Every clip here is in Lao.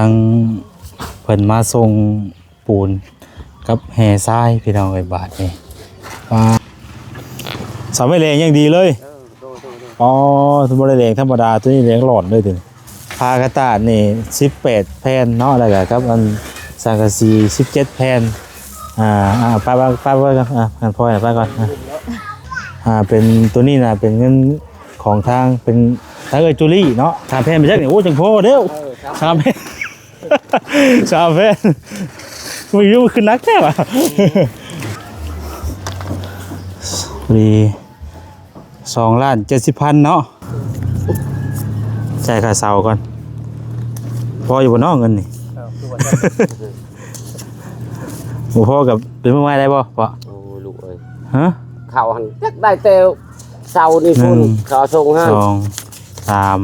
ທາງເພິ່ນມາສົ່ງ ປູນກັບແຮ່ຊາຍ ພີ່ນ້ອງເອີຍ. ບາດນີ້ ວ້າ ເສົາໄມ້ແຫຼງຢ່າງດີເລີຍ. ເອີ ໂດຍໆໆ ອໍ ບໍ່ໄດ້ແຫຼງທຳມະດາ ໂຕນີ້ແຫຼງຫຼອນເລີຍ ໂຕນີ້. ຜ້າກະຕາດນີ້ສິບແປດແຜ່ນເນາະ ແລ້ວກະກັບອັນສັງກະສີສິບເຈັດແຜ່ນ. ອ່າ ອ່າ ໄປ ໄປ ໄປກ່ອນ ອ່າ ອັນພອຍໄປກ່ອນ. ອ່າ ອ່າ ເປັນ ໂຕນີ້ນະ ເປັນເງິນຂອງທາງ ເປັນທາງເອື້ອຍຈູລີເນາະ. ສາມແຜ່ນໄປຈັກນີ້ ໂອ້ ຈັ່ງພໍເດ້. ເອີ ສາມແຜ່ນ ສາມແຜ່ນ ມັນຢູ່ ມັນຄືໜັກແທ້ຫວາ. ພໍດີສອງລ້ານເຈັດສິບພັນເນາະ. ຈ່າຍຄ່າເຊົ່າກ່ອນ. ພໍຢູ່ບໍ່ເນາະເງິນນີ້? ເອີ ຄືວ່າ ບໍ່ພໍກໍເປັນມື້ໃໝ່ໄດ້ບໍ່? ໂອ້ ລູກເອີຍ ຮະ? ເຂົ້າຫັ້ນຈັກໄດ້ແຕ່ເຊົ້ານີ້ພຸ້ນ ໜຶ່ງ ເຂົ້າສົ່ງຫັ້ນ ສອງ ສາມ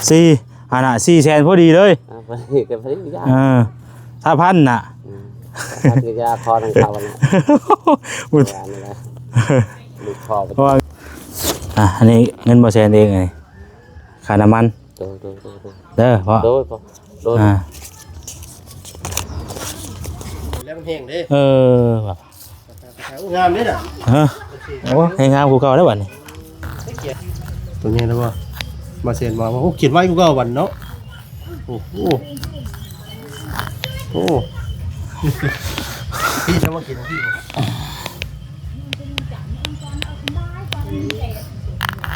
ສີ່ ອັນນ່ະ ສີ່ແສນພໍດີເລີຍ. ອ່າ ພໍດີກໍພໍດີ ເອີ ຊາວພັນນະ. ອືມ ຊາວພັນກໍຢ່າຂໍນຳເຂົານະ. ບໍ່ ອັນນີ້ນະ ລູກຂໍໄປ ເພາະວ່າ ອ່າ ອັນນີ້ເງິນບໍ່ແສນເອງ ອັນນີ້ຄ່ານ້ຳມັນ. ໂດຍ ໂດຍ ໂດຍ ໂດຍ ເດີພໍ່ ໂດຍ ອ່າ ແລ້ວມັນແຫ້ງເດ້. ເອີ ວ່າ ໂອ້ ງາມເດ້ນະ. ຮະ? ໂອ້ ໃຫ້ງາມກວ່າເກົ່າແລ້ວບັດນີ້. ໂຕໃຫຍ່ແລ້ວບໍ່? ມາເຊັນບໍ່? ໂອ້ ກິນໄວກວ່າເກົ່າບັດເນາະ. ໂອ້ໂຫ ໂອ້ ພີ່ຈະມາກິນພີ່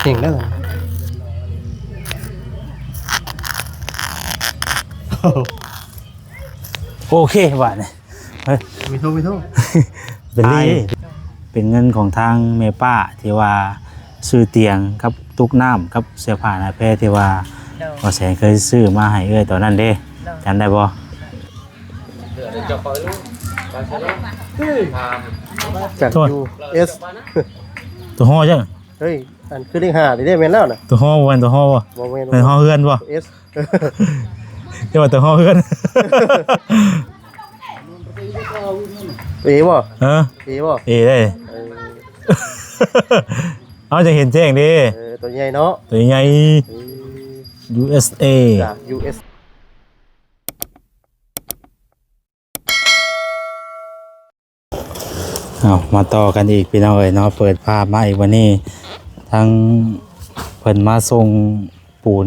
ເກັ່ງເດີ. ໂອເຄ ບາດນີ້ ເຮີ້ຍ ມີໂທ ມີໂທ ເປັນນີ້ ເປັນເງິນຂອງທາງແມ່ປ້າທີ່ວ່າຊື້ຕຽງກັບຕຸກນ້ຳກັບເສື້ອຜ້າໜ້າແພທີ່ວ່າ ໂດຍ ບໍ່ແສນເຄີຍຊື້ມາໃຫ້ເອື້ອຍຕອນນັ້ນເດ້ ໂດຍ ຈຳໄດ້ບໍ່? ຈາກ ຢູເອສ ຕົວຫໍ້ຈັ່ງ ເຮີ້ຍ ອັນຄືເລກຫ້ານີ້ເດ້ ແມ່ນແລ້ວນະ. ຕົວຫໍ້ບໍ່ແມ່ນ ຕົວຫໍ້ບໍ່? ບໍ່ແມ່ນ ແມ່ນຫໍເຮືອນບໍ່? ເອສ ຢ່າວ່າແຕ່ຫໍເຮືອນ ເອບໍ່? ເອີ ເອບໍ່? ເອເດ້ ເອີ ເອົາ ຈະເຫັນແຈ້ງເດ້. ເອີ ຕົວໃຫຍ່ເນາະ ຕົວໃຫຍ່ ເອີ ຢູເອສເອ ຈາກ ຢູເອສ. ເອົາ ມາຕໍ່ກັນອີກ ພີ່ນ້ອງເອີຍເນາະ. ເປີດພາບມາອີກ ບັດນີ້ທາງເພິ່ນມາສົ່ງປູນ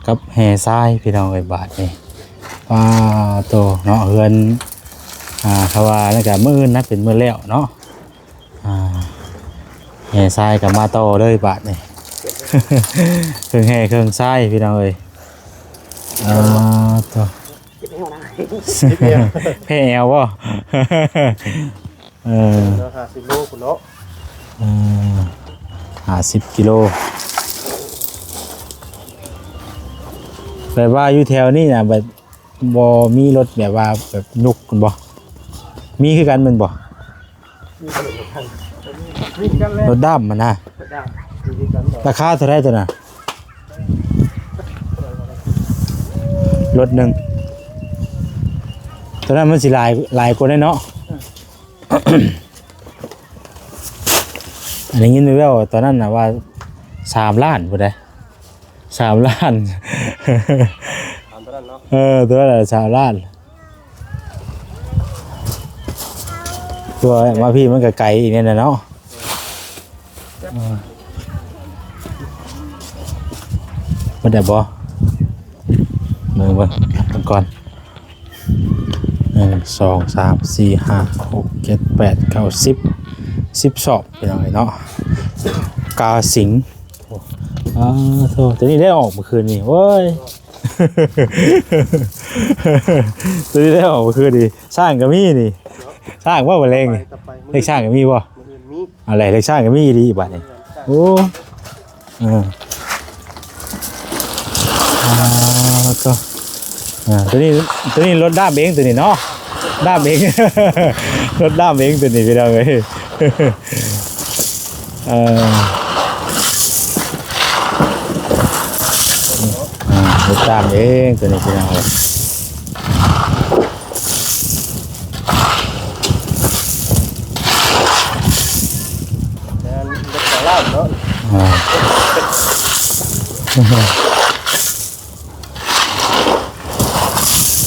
ກັບແຮ່ຊາຍ ພີ່ນ້ອງເອີຍ. ບາດນີ້ ປາໂຕເນາະ ເຮືອນ ອ່າ ເຂົາວ່ານັ້ນກະມື້ອື່ນນະ ເປັນມື້ແລ້ວເນາະ. ອ່າ ແຮ່ຊາຍກໍມາຕໍ່ເລີຍບາດນີ້ ເຄື່ອງແຮ່ເຄື່ອງຊາຍ ພີ່ນ້ອງເອີຍ. ອ່າ ໂຕ ແຜ່ແອວບໍ່? ເອີ ຫ້າສິບໂລພຸ້ນເນາະ. ເອີ ຫ້າສິບກິໂລ. ແບບວ່າຢູ່ແຖວນີ້ນະ ແບບບໍ່ມີລົດແບບວ່າແບບຍົກພຸ້ນບໍ່? ມີຄືກັນແມ່ນບໍ່? ລົດດ້າມຫັ້ນນະ ລາຄາເທົ່າໃດຕົວນັ້ນ? ລົດໜຶ່ງ ຕົວນັ້ນມັນຊິຫຼາຍ ຫຼາຍກວ່ານັ້ນເນາະ. ອັນໄດ້ຍິນແວ່ວໆຕອນນັ້ນນະວ່າສາມລ້ານພຸ້ນໃດ. ສາມລ້ານ ສາມ ຕົວນັ້ນເນາະ. ເອີ ຕົວນັ້ນສາມລ້ານ. ຕົວມາພີ້ມັນກໍໄກອີກແນ່ນະເນາະ. ເອີ ເບິດແລ້ວບໍ່? ເບິ່ງ ເບິ່ງ ເບິ່ງກ່ອນ. ໜຶ່ງ ສອງ ສາມ ສີ່ ຫ້າ ຫົກ ເຈັດ ແປດ ເກົ້າ ສິບ ສິບສອບ ພີ່ນ້ອງເອີຍເນາະ. ກາສິງ ອ້າໂທ້ ຕົວນີ້ໄດ້ອອກມື້ຄືນນີ້ ໂອ້ຍ ຕົວນີ້ໄດ້ອອກມື້ຄືນນີ້. ຊ້າງກໍມີນີ້ ຊ້າງບໍ່ ມື້ແລງນີ້ ເລກຊ້າງກໍມີບໍ່? ມື້ອື່ນມີ ເອົາແຫຼະ ເລກຊ້າງກໍມີອີ່ຫຼີບາດນີ້. ໂອ້ ເອີ ອ່າ ໂຕ ອ່າ ຕົວນີ້ ຕົວນີ້ລົດດ້າມເອງ ຕົວນີ້ເນາະ ດ້າມເອງ ລົດດ້າມເອງຕົວນີ້ ພີ່ນ້ອງເອີຍ. ເອີ ອ່າ ລົດດ້າມເອງຕົວນີ້ ພີ່ນ້ອງເອີຍ. ແມ່ນລົດຂອງລາວເນາະ.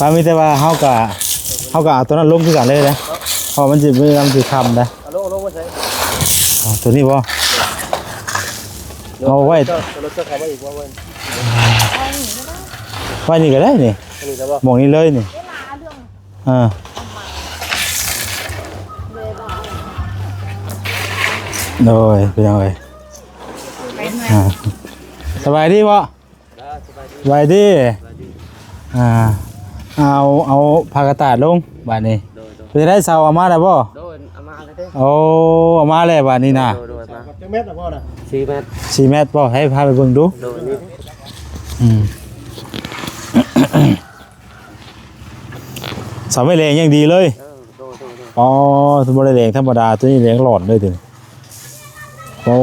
ອ່າ ປາ ມີແຕ່ວ່າເຮົາກະ ເຮົາກະເອົາຕົວນັ້ນລົງຄືກັນເລີຍນະ ເພາະມັນຊິ ມັນຊິຄ່ຳນະ. ເອົາລົງ ເອົາລົງໄວ້ໃສ? ເອົາຕົວນີ້ບໍ່? ເອົາໄວ້ ເອົາລົດເຈົ້າເຂົ້າມາອີກບໍ່? ໄວ້ ໄວ້ນີ້ກໍໄດ້ນີ້ ອັນນີ້ໄດ້ບໍ່? ໝ່ອງນີ້ເລີຍນີ້. ອ່າ ໂດຍ ພີ່ນ້ອງເອີຍ ອ່າ ສະບາຍດີບໍ່? ເອີ ສະບາຍດີ ສະບາຍດີ ສະບາຍດີ ອ່າ ເອົາ ເອົາຜ້າກະຕາດລົງບາດນີ້. ໂດຍ ໂດຍ ເປັນໄດ້ ເສົາເອົາມາແລ້ວບໍ່? ໂດຍ ເອົາມາແລ້ວເດ້. ໂອ້ ເອົາມາແລ້ວບາດນີ້ນະ. ໂດຍ ໂດຍ ມາ ຈັກແມັດລະພໍ່ນະ? ສີ່ແມັດ ສີ່ແມັດບໍ່? ໃຫ້ພາໄປເບິ່ງດູ. ໂດຍ ນີ້ ອືມ ເສົາໄມ້ແຫຼງຢ່າງດີເລີຍ. ເອີ ໂດຍ ໂດຍ ໂດຍ ອໍ ບໍ່ໄດ້ແຫຼງທຳມະດາ ຕົວນີ້ແຫຼງຫຼອນເລີຍຕົວນີ້. ໂອ້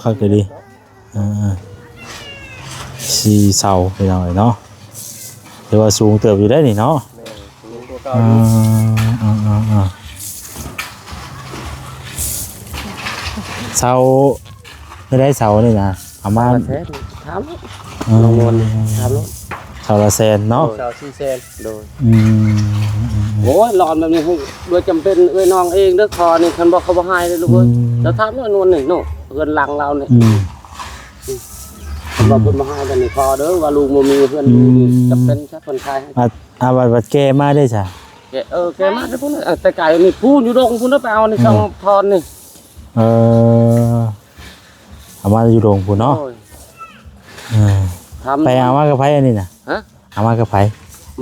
ຄັກອີ່ຫຼີ ອ່າ ສີ່ເສົາພີ່ນ້ອງເອີຍເນາະ ຖືວ່າສູງເຕີບຢູ່ໄດ໋ນີ້ເນາະ. ແມ່ນ ສູງກວ່າເກົ່າ ອ່າ ຢູ່ ອ່າ ອ່າ ອ່າ ເສົາ ໄດ້ ໄດ້ເສົານີ້ນະ ເອົາມາ ເສົາລະແສນ ຖາມ ອືມ ນ້ອງມວນ ຖາມໂລດ ເສົາລະແສນເນາະ ໂດຍ ເສົາສີ່ແສນ ໂດຍ ອືມ ໂອ້ຍ ຫຼອນແບບນີ້ ໂດຍຈຳເປັນເອື້ອຍນ້ອງເອງເດີ້ ຂໍນີ້ ຄັນບໍ່ ເຂົາບໍ່ໃຫ້ເດີ້ລູກເອີຍ ອືມ ເຈົ້າຖາມນ້ອຍນວນນີ້ເນາະ ເຮືອນຫຼັງລາວນີ້ ອືມ ຄັນວ່າເພິ່ນບໍ່ໃຫ້ກັນນີ້ ຂໍເດີ້ ວ່າລູກບໍ່ມີເຮືອນຢູ່ນີ້ ອືມ ຈຳເປັນຊະເພິ່ນຂາຍໃຫ້ ອ່າ ອ່າ ບັດ ບັດແກ່ມາເດ້ຊະ ແກ່ ເອີ ແກ່ມາແຕ່ພຸ້ນ ເອີ ແຕ່ໄກນີ້ ພຸ້ນຢູ່ດົງພຸ້ນເນາະ ໄປເອົາໃນ ເອີ ຊ່ອງທອນນີ້ ເອີ ເອົາມາຢູ່ດົງພຸ້ນເນາະ ໂດຍ ເອີ ທຳ ໄປເອົາມາກັບໃຜອັນນີ້ນະ? ຮະ? ເອົາມາກັບໃຜ?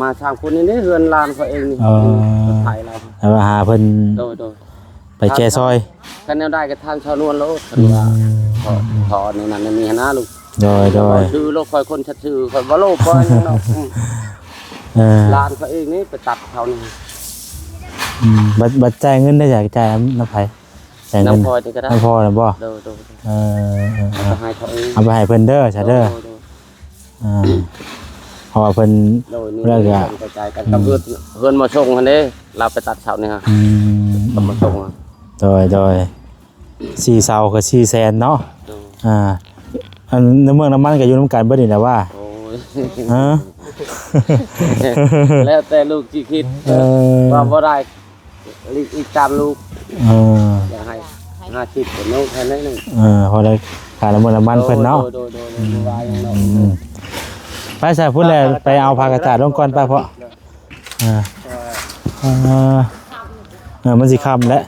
ມາສາມຄົນນີ້ເດ້ ເຮືອນຫຼານຂ້ອຍເອງນີ້ ເອີ ໄປລາວ ແລ້ວຫາເພິ່ນ ໂດຍ ໂດຍ ໄປແກ່ຊ່ອຍ ຄັນແນວໃດກໍທາງຊາວນວນໂລດ ຄັນວ່າ ອືມ ຂໍ ຂໍແນວນັ້ນແນວນີ້ຫັ້ນນະລູກ ໂດຍ ໂດຍ ຊື່ລົດຂ້ອຍຄົນຊັດຊື່ ຂ້ອຍບໍ່ໂລບບໍ່ຫຍັງດອກ ອືມ ເອີ ຫຼານຂ້ອຍເອງນີ້ໄປຕັດເຂົານີ້ ອືມ ບັດ ບັດຈ່າຍເງິນໄດ້ ຢາກຈ່າຍນຳໃຜ? ໃຊ້ເງິນນຳພໍ່ນີ້ກໍໄດ້ ນຳພໍ່ນະບໍ່? ໂດຍ ໂດຍ ເອີ ເອີ ເອີ ເອົາໄປໃຫ້ເຂົາເອງ ເອົາໄປໃຫ້ເພິ່ນເດີ ຊະເດີ ໂດຍ ໂດຍ ອ່າ ເພາະວ່າເພິ່ນ ໂດຍ ນີ້ ແລ້ວກໍ ເພິ່ນກະຈາຍກັນ ອືມ ກັບເຮືອນ ເຮືອນໝໍຊົງຫັ້ນເດ້ ລາວໄປຕັດເສົານີ້ຮະ ອືມ ກັບໝໍຊົງ ໂດຍ ໂດຍ ສີ່ເສົາກໍສີ່ແສນເນາະ ໂດຍ ອ່າ ອັນ ນ້ຳເມືອງນ້ຳມັນກໍຢູ່ນຳກັນເບິດນີ້ແຫຼະວ່າ ໂອ້ຍ ຮະ ແລ້ວແຕ່ລູກຊິຄິດ ເອີ ວ່າບໍ່ໄດ້ ອີກ ອີກຕາມລູກ ເອີ ຢາກໃຫ້ຫ້າສິບເປັນລູກໃຫ້ໜ້ອຍໜຶ່ງ ເອີ ພໍໄດ້ຄ່ານ້ຳມັນ ນ້ຳມັນເພິ່ນເນາະ ໂດຍ ໂດຍ ໂດຍ ອືມ ບໍ່ວ່າຫຍັງດອກ ອືມ ໄປຊະ ພຸ້ນແຫຼະ ໄປເອົາຜ້າກະຕາດລົງກ່ອນໄປເພາະ ອ່າ ເອີ ເອີ ມັນຊິຄ່ຳແຫຼະ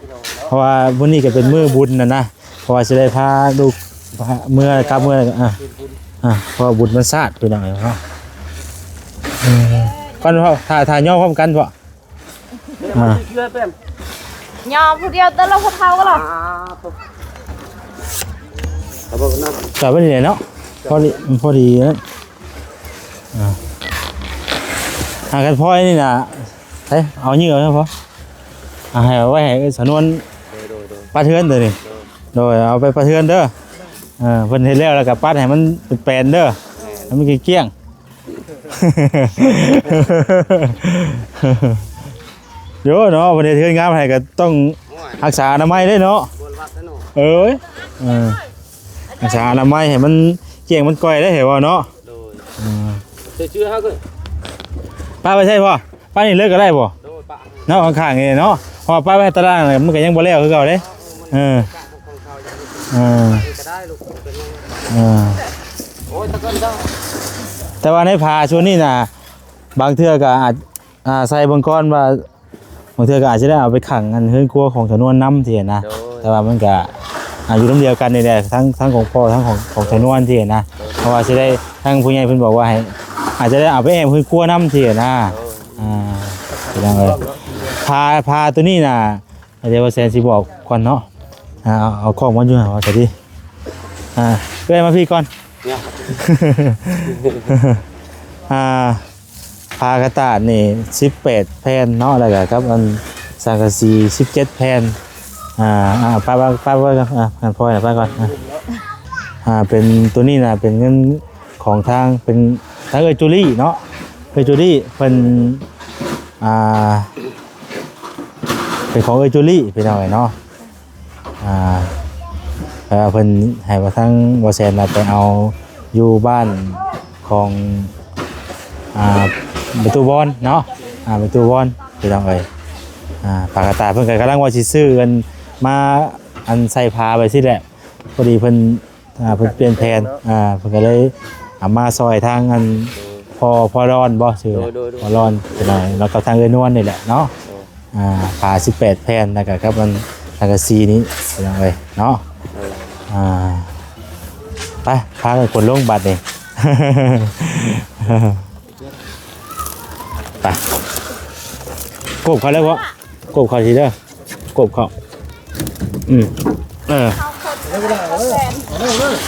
ເພາະວ່າມື້ນີ້ກໍເປັນມື້ບຸນນະນະ ເພາະວ່າຊິໄດ້ພາລູກ ພາເມືອ ກັບເມືອ ອ່າ ອ່າ ເພາະວ່າບຸນມັນຊາດ ພີ່ນ້ອງເອີຍເນາະ ເອີ ກ່ອນເພາະ ຖ້າ ຖ້າຍໍພ້ອມກັນເພາະ ອ່າ ຍໍຜູ້ດຽວແຕ່ລະຜູ້ເຖົ້າກໍລະ ອ່າ ໂຕ ຈອດໄວ້ນີ້ແຫຼະເນາະ ພໍດີ ພໍດີນະ ອ່າ ຫາກັນພໍນີ້ນະ ໄປເອົາເຫຍື່ອເອົາເນາະ ພໍ ອ່າ ໃຫ້ເອົາໄວ້ໃຫ້ສານວນ ໂດຍ ໂດຍ ໂດຍ ປັດເຮືອນໂຕນີ້ ໂດຍ ໂດຍ ເອົາໄປປັດເຮືອນເດີ ເອີ ເພິ່ນເຮັດແລ້ວ ແລ້ວກໍປັດໃຫ້ມັນແປນເດີ ໃຫ້ມັນກ້ຽງໆ ໂຍເນາະ ເພິ່ນເຮັດເຮືອນງາມໃຫ້ກໍຕ້ອງ ໂອ້ຍ ຮັກສາອະນາໄມເດ້ເນາະ ເອີຍ ເອີ ຮັກສາອະນາໄມໃຫ້ມັນກ້ຽງມັນກ້ອຍເດ້ ເຫັນບໍ່ເນາະ ໂດຍ ເອີ ເຊື່ອເຮົາກໍ ປະໄວ້ໃສພໍ່? ປະນີ້ເລີຍກໍໄດ້ບໍ່? ໂດຍ ປະ ເນາະ ຂ້າງໆນີ້ເນາະ ເພາະວ່າປະໄວ້ຕາລ່າງ ມັນກໍຍັງບໍ່ແລ້ວຄືເກົ່າເດ້ ເອີ ເອີ ເອີ ໂອ້ຍ ຕະເກີນເຈົ້າ ແຕ່ວ່າໃນຜ້າສ່ວນນີ້ນະ ບາງເທື່ອກໍອາດ ອ່າ ໃສ່ເບິ່ງກ່ອນວ່າ ບາງເທື່ອກໍອາດຈະໄດ້ເອົາໄປຂັງອັນເຮືອນຄົວຂອງຊານວນນຳຊີ້ນະ ໂດຍ ແຕ່ວ່າມັນກໍ ອ່າ ຢູ່ນຳດຽວກັນນີ້ແຫຼະ ທັງ ທັງຂອງພໍ່ ທັງຂອງ ຂອງຊານວນຊີ້ນະ ໂດຍ ເພາະວ່າຊິໄດ້ ທາງຜູ້ໃຫຍ່ເພິ່ນບອກວ່າໃຫ້ ອາດຈະໄດ້ເອົາໄປແອ້ມເຮືອນຄົວນຳຊີ້ນະ ໂດຍ ອ່າ ພີ່ນ້ອງເອີຍ ຜ້າ ຜ້າຕົວນີ້ນະ ດຽວວ່າແສນຊິບອກກ່ອນເນາະ ອ່າ ເອົາ ເອົາຂອງມາຢູ່ຫັ້ນວ່າຊະຕິ ອ່າ ເອື້ອຍມາພີ້ກ່ອນ ເນາະ ອ່າ ຜ້າກະຕາດນີ້ສິບແປດແຜ່ນເນາະ ແລ້ວກໍກັບອັນສັງກະສີສິບເຈັດແຜ່ນ ອ່າ ອ່າ ປະ ປະ ປະໄວ້ກ່ອນ ອ່າ ກັນພອຍໄປກ່ອນ ອ່າ ອ່າ ເປັນ ຕົວນີ້ນະ ເປັນເງິນຂອງທາງ ເປັນທາງເອື້ອຍຈູລີເນາະ ເອື້ອຍຈູລີເພິ່ນ ອ່າ ເປັນຂອງເອື້ອຍຈູລີ ພີ່ນ້ອງເອີຍເນາະ ອ່າ ແປວ່າເພິ່ນໃຫ້ວ່າທາງບໍ່ແສນນະໄປເອົາຢູ່ບ້ານຂອງ ອ່າ ປະຕູບອນເນາະ ອ່າ ແມ່ຕູ້ວອນ ພີ່ນ້ອງເອີຍ. ອ່າ ປາກກະຕ່າຍເພິ່ນກໍກຳລັງວ່າຊິຊື້ອັນມາ ອັນໃສ່ຝາໄວ້ຊີ້ແຫຼະ ພໍດີເພິ່ນ ອ່າ ເພິ່ນປ່ຽນແຜນ ເນາະ ອ່າ ເພິ່ນກໍເລີຍເອົາມາຊ່ອຍທາງອັນ ໂດຍ ພໍ່ ພໍ່ລອນບໍ ຊື່ ໂດຍ ໂດຍ ໂດຍ ພໍ່ລອນ ພີ່ນ້ອງ ແລ້ວກໍທາງເອື້ອຍນວນນີ້ແຫຼະເນາະ. ໂດຍ ອ່າ ຝາສິບແປດແຜ່ນ ແລ້ວກໍກັບອັນສັງກະສີນີ້ ພີ່ນ້ອງເອີຍເນາະ. ໂດຍ ອ່າ ໄປ ພາກັນຂົນລົງບາດນີ້ ໄປ ກົບເຂົ້າແລ້ວບໍ່? ກົບເຂົ້າທີເດີ ກົບເຂົ້າ ອືມ ເອີ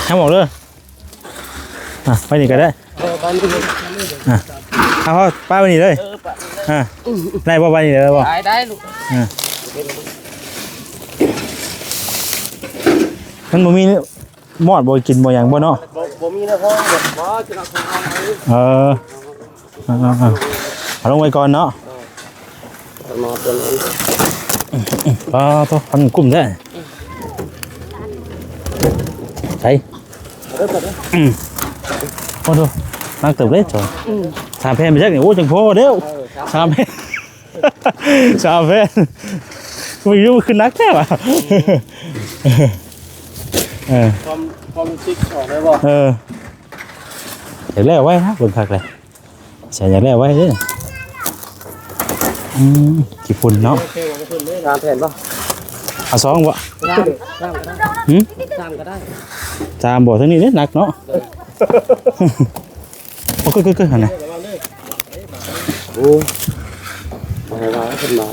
ໃຫ້ໝົດເດີ. ອ່ະ ໄປນີ້ກໍໄດ້ ເອີ ໄປນີ້ເລີຍ ອ່ະ ເອົາ ປ້າໄປນີ້ເລີຍ ເອີ ໄປນີ້ເລີຍ ອ່ະ ໄດ້ບໍ່? ໄປນີ້ໄດ້ບໍ່? ໄດ້ ໄດ້ລູກ ອ່ະ ມັນບໍ່ມີມອດບໍ່ກິນບໍ່ຫຍັງບໍ່ເນາະ? ບໍ່ ບໍ່ມີໃນຫ້ອງບໍ່ ບໍ່ ຈະເອົາຂອງເຮົາ ເອີ ອ່າໆໆ ເອົາລົງໄວ້ກ່ອນເນາະ ເອີ ເອົາມາຕົວນີ້ ປາໂທ້ ພັນກຸ້ມແທ້ ໃສ່ ເອົາເດີ ເອົາເດີ ອືມ ໂອ້ໂທ້ ໜັກເຕີບເດ້ ອືມ ສາມແຜ່ນໄປຈັກນີ້ ໂອ້ ຈັ່ງພໍເດ້ ເອີ ສາມ ສາມແຜ່ນ ສາມແຜ່ນ ບໍ່ຮູ້ຄືໜັກແທ້ຫວາ ເອີ ຄວາມ ຄວາມຮູ້ສຶກອອກໄດ້ບໍ່? ເອີ ຢາກແລ້ວໄວນະ ເບິ່ງຄັກເລີຍ ໃສ່ຢາກແລ້ວໄວເດ້ ອືມ ຂີ້ຝຸ່ນເນາະ ສາມແຜ່ນບໍ່? ເອົາສອງບໍ່? ສາມ ສາມກໍໄດ້ ຫືມ? ສາມກໍໄດ້ ສາມບໍ່? ທາງນີ້ເດ້ໜັກເນາະ ເອີ ໂອ້ ຄືໆໆ ຫັ້ນນະ ໂອ້ ບໍ່ໃຫ້ວ່າເພິ່ນມາ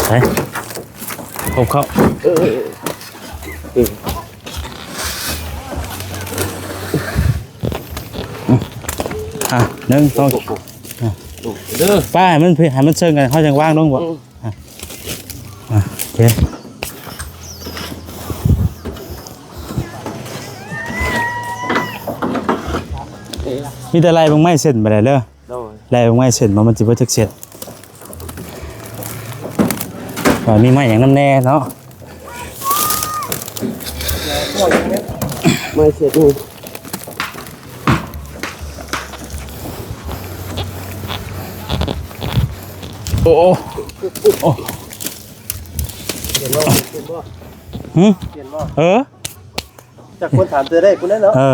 ໄປ ກົບເຂົ້າ ເອີ ເອີ ເອີ ອ່ະ ໜຶ່ງ ສອງ ອ່ະ ເດີ ປ້າໃຫ້ມັນ ໃຫ້ມັນເຊິ່ງກັນ ເຮົາຈັ່ງວາງລົງບໍ່? ອືມ ອ່ະ ອ່ະ ໂອເຄ ມີແຕ່ໄລ່ເບິ່ງໄມ້ເສັ້ນໄປແລ້ວເດີ ໂດຍ ໄລ່ເບິ່ງໄມ້ເສັ້ນວ່າມັນຊິເບິດຈັກເສັ້ນ ວ່າມີໄມ້ຫຍັງນຳແດ່ເນາະ ໄມ້ເສັ້ນນີ້ ໂອ້ ໂອ້ ໂອ້ ປ່ຽນບໍ່? ຫືມ? ປ່ຽນບໍ່? ເອີ ຈັກຄົນຖາມເທື່ອໄດ້ພຸ້ນແຫຼະເນາະ ເອີ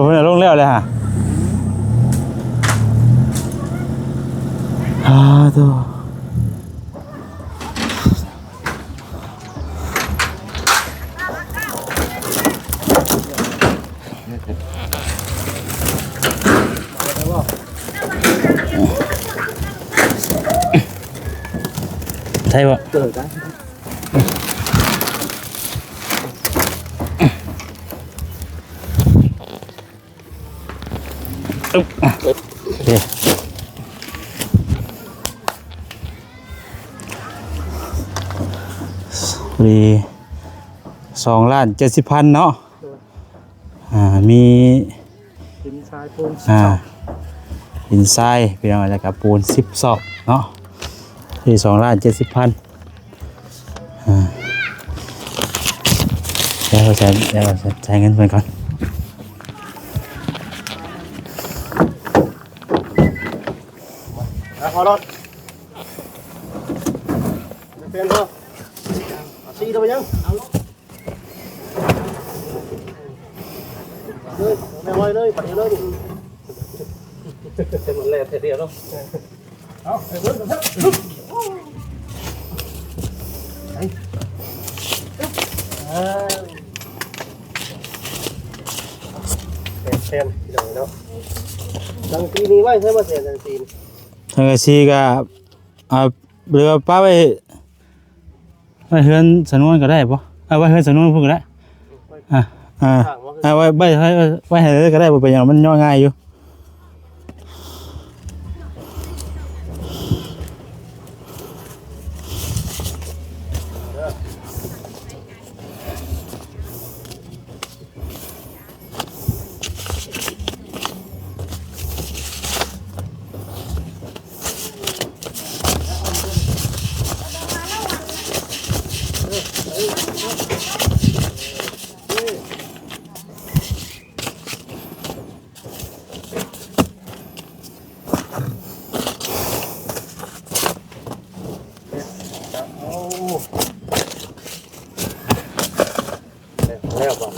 ເພິ່ນເອົາລົງແລ້ວແຫຼະຫາ ອາ ໂທ້ ໄດ້ບໍ່? ເອີ ໄດ້ ອຶບ ໂອເຄ ພໍດີ ສອງລ້ານເຈັດສິບພັນເນາະ ອ່າ ມີ ຫີນຊາຍປູນສິບ ອ່າ ສອງ ຫີນຊາຍ ພີ່ນ້ອງ ແລ້ວກໍປູນສິບສອກເນາະ ທີ່ສອງລ້ານເຈັດສິບພັນ ອ່າ ດຽວໃສ່ ດຽວໃສ່ເງິນເພິ່ນກ່ອນ ມາຂໍລົດ ເປັນບໍ່? ສີ່ຕົວຍັງ? ເອົາລົງ ເລີຍ ແມ່ໄວເລີຍ ປາດດຽວເລີຍ ມັນແລ່ນແທ້ດຽວເນາະ ເອົາ ໄປເບິ່ງກັນເຖາະ ໄປ ເອີ ແປດແຜ່ນ ພີ່ນ້ອງເນາະ ສັງກະສີນີ້ໄວ້ໃສບໍ່ແຊນ ສັງກະສີນີ້? ສັງກະສີກໍ ອ່າ ຫຼືວ່າປະໄວ້ ໄວ້ເຮືອນສະນວນກໍໄດ້ບໍ່? ເອົາໄວ້ເຮືອນສະນວນພຸ້ນກໍໄດ້ ອ່າ ອ່າ ເອົາໄວ້ ໄວ້ ໄວ້ໃຫ້ເລີຍກໍໄດ້ ບໍ່ເປັນຫຍັງ ມັນຍໍ່ງ່າຍຢູ່. ເ ແລ້ວບໍ່?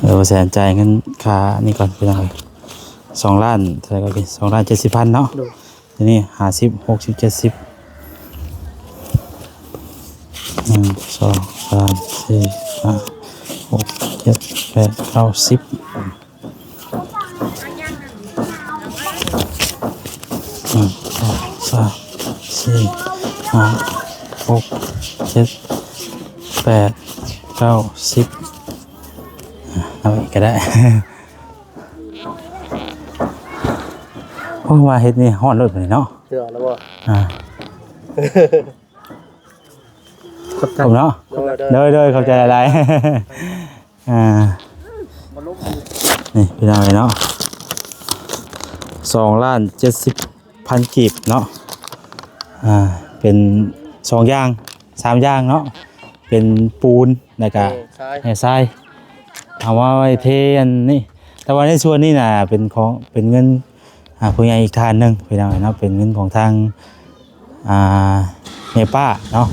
ເອີ ບໍ່ແສນ ຈ່າຍເງິນຄ່ານີ້ກ່ອນ ພີ່ນ້ອງເອີຍ. ສອງລ້ານເທົ່າໃດກໍຄື ສອງລ້ານເຈັດສິບພັນເນາະ. ໂດຍ. ທີນີ້ ຫ້າສິບ ຫົກສິບ ເຈັດສິບ ໜຶ່ງ ສອງ ສາມ ສີ່ ຫ້າ ຫົກ ເຈັດ ແປດ ເກົ້າ ສິບ ໜຶ່ງ ສອງ ສາມ ສີ່ ຫ້າ ຫົກ ເຈັດ ແປດ ເກົ້າ ສິບ ອາ ເອົາອີກກໍໄດ້. ໂອ້ ມາເຮັດນີ້ຮ້ອນໂລດບັດນີ້ເນາະ. ເຊື່ອແລ້ວບໍ່? ອ່າ ຂອບໃຈເນາະ. ໂດຍ ໂດຍ ໂດຍ ຂອບໃຈຫຼາຍໆ. ອ່າ ນີ້ພີ່ນ້ອງເອີຍເນາະ ສອງລ້ານເຈັດສິບພັນກີບເນາະ. ອ່າ ເປັນສອງຢ່າງ ສາມຢ່າງເນາະ ເປັນປູນ ແລ້ວກະ ແຮ່ຊາຍ ແຮ່ຊາຍ ເອົາມາໄວ້ເທອັນນີ້. ແຕ່ວ່າໃນສ່ວນນີ້ນະ ເປັນຂອງ ເປັນເງິນ ອ່າ ຜູ້ໃຫຍ່ອີກທ່ານໜຶ່ງ ພີ່ນ້ອງເນາະ ເປັນເງິນຂອງທາງ ອ່າ ແມ່ປ້າເນາະ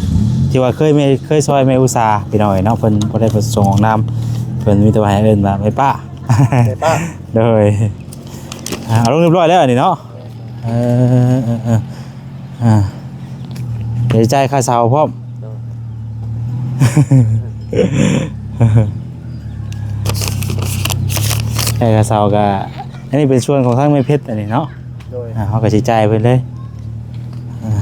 ທີ່ວ່າເຄີຍແມ່ ເຄີຍຊ່ອຍແມ່ອຸສາ ພີ່ນ້ອງເນາະ. ເພິ່ນບໍ່ໄດ້ປະສົງອອກນາມ ເພິ່ນມີແຕ່ວ່າໃຫ້ເອີ້ນວ່າແມ່ປ້າ ແມ່ປ້າ. ໂດຍ ອ່າ ເອົາລົງຮຽບຮ້ອຍແລ້ວອັນນີ້ເນາະ. ເອີ ເອີ ເອີ ອ່າ ໄດ້ຈ່າຍຄ່າເຊົ່າພ້ອມ. ໂດຍ ໄດ້ຄ່າເຊົ່າກະ ອັນນີ້ເປັນສ່ວນຂອງທາງແມ່ເພັດອັນນີ້ເນາະ. ໂດຍ ອ່າ ເຮົາກໍຊິຈ່າຍເພິ່ນເລີຍ. ອ່າ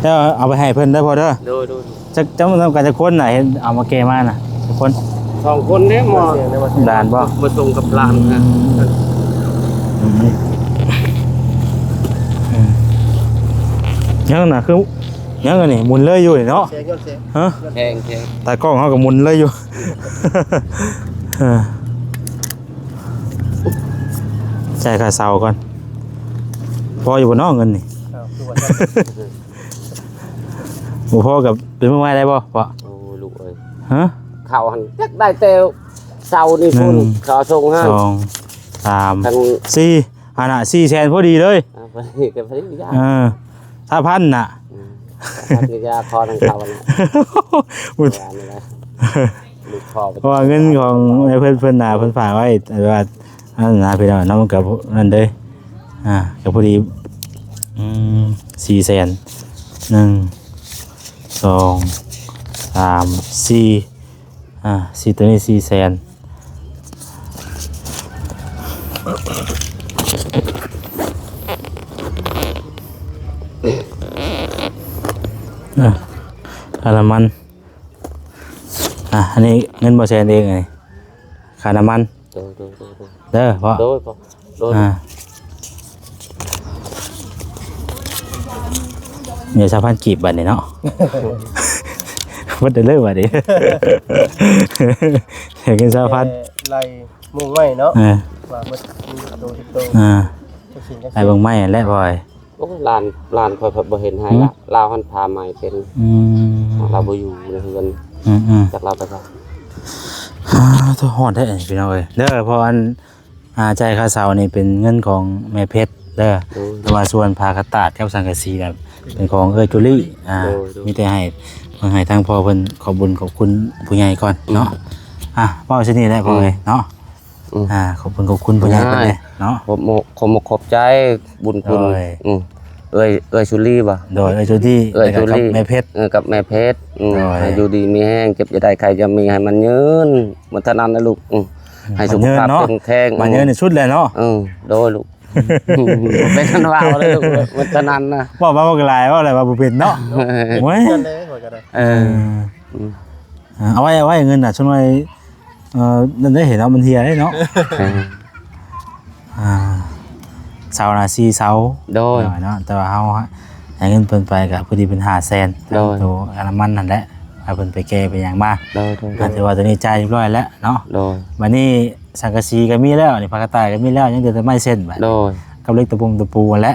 ແລ້ວເອົາໄປໃຫ້ເພິ່ນເດີພໍ່ເດີ. ໂດຍ ໂດຍ ໂດຍ. ຈັກ ເຈົ້ານຳກັນຈັກຄົນນະ ເຫັນເອົາມາແກ່ມານະ ຈັກຄົນ? ສອງຄົນເດ້ໝໍ. ຫຼານບໍ່? ມາສົ່ງກັບຫຼານນະ. ອືມ ອືມ ຍັງນະ ຄືຍັງອັນນີ້ໝູນເລີຍຢູ່ນີ້ເນາະ. ແຂງ ແຂງ ຮະ? ແຂງ ແຂງ ຕາກ້ອງເຮົາກໍໝູນເລີຍຢູ່. ເອີ ຈ່າຍຄ່າເຊົ່າກ່ອນ. ພໍຢູ່ບໍ່ເນາະເງິນນີ້? ອ້າວ ຄືວ່າ ບໍ່ພໍກໍເປັນມື້ໃໝ່ໄດ້ບໍ່ພໍ່? ໂອ້ ລູກເອີຍ ຮະ? ເຂົ້າຫັ້ນຈັກໄດ້ແຕ່ເຊົ້ານີ້ພຸ້ນ ໜຶ່ງ ເຂົາສົ່ງໃຫ້ ສອງ ສາມ ສີ່ ອັນນ່ະ ສີ່ແສນພໍດີເລີຍ. ອ່າ ພໍດີກໍພໍດີ ເອີ ຊາວພັນນະ. ອືມ ຊາວພັນກໍຢ່າ ຂໍນຳເຂົານະ. ບໍ່ ເພາະວ່າເງິນຂອງແມ່ເພິ່ນ ເພິ່ນນະ ເພິ່ນຝາກໄວ້ ແຕ່ວ່າ ອັນນັ້ນນະພີ່ນ້ອງເນາະ ມັນກໍນັ້ນເດ້. ອ່າ ກໍພໍດີ ອືມ ສີ່ແສນ ໜຶ່ງ ສອງ ສາມ ສີ່ ອ່າ ສີ່ ຕົວນີ້ສີ່ແສນ. ອ່າ ຄ່ານ້ຳມັນ ອ່າ ອັນນີ້ເງິນບໍ່ແສນເອງ ອັນນີ້ຄ່ານ້ຳມັນ. ໂດຍ ໂດຍ ໂດຍ ໂດຍ ເດີພໍ່ ໂດຍ ໂດຍ ອ່າ ເດີ ຊາວພັນກີບບັດນີ້ເນາະ. ເບິດເລີຍບັດນີ້ ເຮັດເງິນຊາວພັນ ແຕ່ໄລ່ມຸງໄມ້ເນາະ. ເອີ ວ່າເບິດ ມີໂຕ ສິບໂຕ ອ່າ ຈັກຊິນຈັກ ໄລ່ເບິ່ງໄມ້ຫັ້ນແຫຼະ ພໍ່ເອີຍ. ໂອ້ຍ ຫຼານ ຫຼານຂ້ອຍພັດບໍ່ເຫັນໃຫ້ລະ ອືມ ລາວຫັ້ນພາໃໝ່ເປັນ. ອືມ ລາວບໍ່ຢູ່ໃນເຮືອນ. ອືມໆ ຈັກລາວໄປໃສ. ອ່າ ໂທ້ ຮ້ອນແທ້ພີ່ນ້ອງເອີຍ. ເດີ ເພາະອັນ ອ່າ ຈ່າຍຄ່າເຊົ່ານີ້ເປັນເງິນຂອງແມ່ເພັດເດີ. ໂດຍ ແຕ່ວ່າສ່ວນຜ້າກະຕາດກັບສັງກະສີນະ ເປັນຂອງເອື້ອຍຈູລີ. ອ່າ ໂດຍ ໂດຍ ມີແຕ່ໃຫ້ ເພິ່ນໃຫ້ທາງພໍ່ເພິ່ນຂອບບຸນຂອບຄຸນຜູ້ໃຫຍ່ກ່ອນເນາະ. ອ່າ ເວົ້າສ່ຳນີ້ແຫຼະພໍ່ເອີຍເນາະ. ອືມ ອ່າ ຂອບຄຸນ ຂອບຄຸນຜູ້ໃຫຍ່ເພິ່ນແດ່ເນາະ. ຂອບ ຂອບ ຂອບໃຈບຸນຄຸນ. ໂດຍ ອືມ ເອື້ອຍ ເອື້ອຍຊູລີບໍ່? ໂດຍ ເອື້ອຍຊູລີ ເອື້ອຍຊູລີ ແລ້ວກໍກັບແມ່ເພັດ. ເອີ ກັບແມ່ເພັດ. ອືມ ໂດຍ ໃຫ້ຢູ່ດີມີແຮງ ເຈັບຢ່າໄດ້ ໄຂ້ຢ່າມີ ໃຫ້ມັນຍືນ ມັນເທົ່ານັ້ນນະລູກ. ອືມ ໃຫ້ສຸຂະພາບເຂັ້ມແຂງ ມັນຍືນເນາະ ມັນຍືນທີ່ສຸດແຫຼະເນາະ. ເອີ ໂດຍລູກ. ອືມ ເປັນອັນວ່າເລີຍລູກ ມັນເທົ່ານັ້ນນະ. ເວົ້າມາເວົ້າກໍຫຼາຍ ເວົ້າແລ້ວວ່າບໍ່ເປັນເນາະ. ໂອ້ຍ ເອີ ອືມ ເອົາໄວ້ ເອົາໄວ້ເງິນນະ ສ່ວນໃຫຍ່ ເອີ ນັ້ນໄດ້ເຫັນເນາະ ມັນເຮຍເດ້ເນາະ. ເອີ ອ່າ ເສົານະ ສີ່ເສົາ. ໂດຍ ເນາະ ແຕ່ວ່າເຮົາໃຫ້ເງິນເພິ່ນໄປກໍພໍດີເປັນຫ້າແສນ. ໂດຍ ໂຕຄ່ານ້ຳມັນນັ້ນແຫຼະ ໃຫ້ເພິ່ນໄປແກ່ໄປຫຍັງມາ. ໂດຍ ໂດຍ ອ່າ ຖືວ່າໂຕນີ້ຈ່າຍຮຽບຮ້ອຍແລ້ວເນາະ. ໂດຍ ບັດນີ້ສັງກະສີກໍມີແລ້ວ ນີ້ຜ້າກະຕ່າຍກໍມີແລ້ວ ຍັງເຫຼືອແຕ່ໄມ້ເສັ້ນບັດ. ໂດຍ ກັບເຫຼັກຕະປົງຕະປູຫັ້ນແຫຼະ.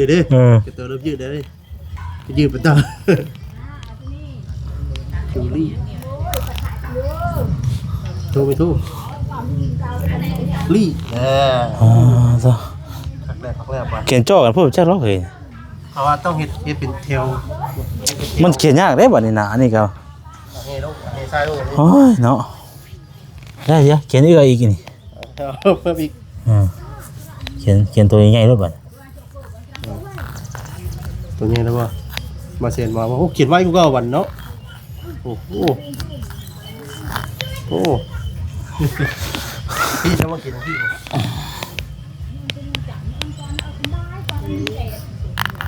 ດ້ເດ້ ເອີ ກະໂຕລົບຢືດໄດ້ເດ້ ຢືດໄປຕໍ່ ໂຕລີ້ ໂທໄປໂທ ລີ້ ເອີ ອໍ ໂຕ ຄັກແລ້ວ ຄັກແລ້ວ ຂຽນຈໍ້ກັນໂພດຈັກລອກເອີຍ ເພາະວ່າຕ້ອງເຮັດ ເຮັດເປັນແຖວ ມັນຂຽນຍາກເດ້ບັດນີ້ນະ ອັນນີ້ກໍ ເຮົລົງ ເຮຊ້າຍລົງ ໂອ້ຍເນາະ ໄດ້ ດຽວຂຽນອີກ ເອົາອີກນີ້ ເອີ ເພີ່ມອີກ ເອີ ຂຽນ ຂຽນໂຕໃຫຍ່ໆໂລດບັດ ໂຕໃຫຍ່ແລ້ວບໍ່? ມາເຊັນວ່າ ໂອ້ ຂຽນໄວກວ່າເກົ່າບັດເນາະ ໂອ້ໂຫ ໂອ້ ພີ່ຈະມາກິນພີ່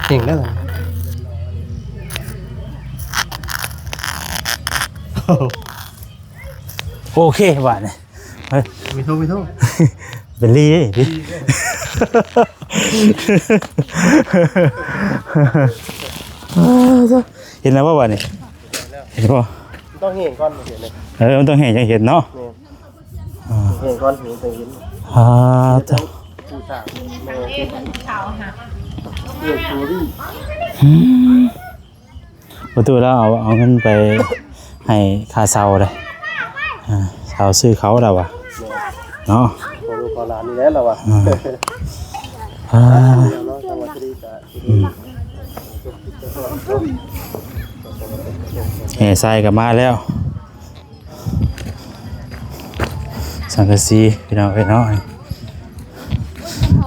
ເກັ່ງເດີ ໂອເຄ ບາດນີ້ ເຮີ້ຍ ມີໂທ ມີໂທ ເປັນລີເດ້ ເຫັນແລ້ວບໍ່ບາດນີ້? ເຫັນບໍ່? ຕ້ອງແຫ້ງກ່ອນເຫັນເລີຍ ເອີ ມັນຕ້ອງແຫ້ງຈັ່ງເຫັນເນາະ ແມ່ນ ອ່າ ແຫ້ງກ່ອນເຫັນຈັ່ງເຫັນ ອ່າ ຜູ້ສ້າງ ແມ່ນ ອືມ ປະຕູລາວເອົາ ເອົາເງິນໄປໃຫ້ຄ່າເຊົ່າເດ້ ອ່າ ເຊົ່າຊື້ເຂົ້າລາວວ່າ ແມ່ນ ເນາະ ຂໍລູກຂໍຫຼານນີ້ແຫຼະລາວວ່າ ອ່າ ອ່າ ເນາະ ທາງວັດຕະດີກະ ອືມ ແຫ່ຊາຍກໍມາແລ້ວ ສັງກະສີພີ່ນ້ອງເອີຍເນາະ ເ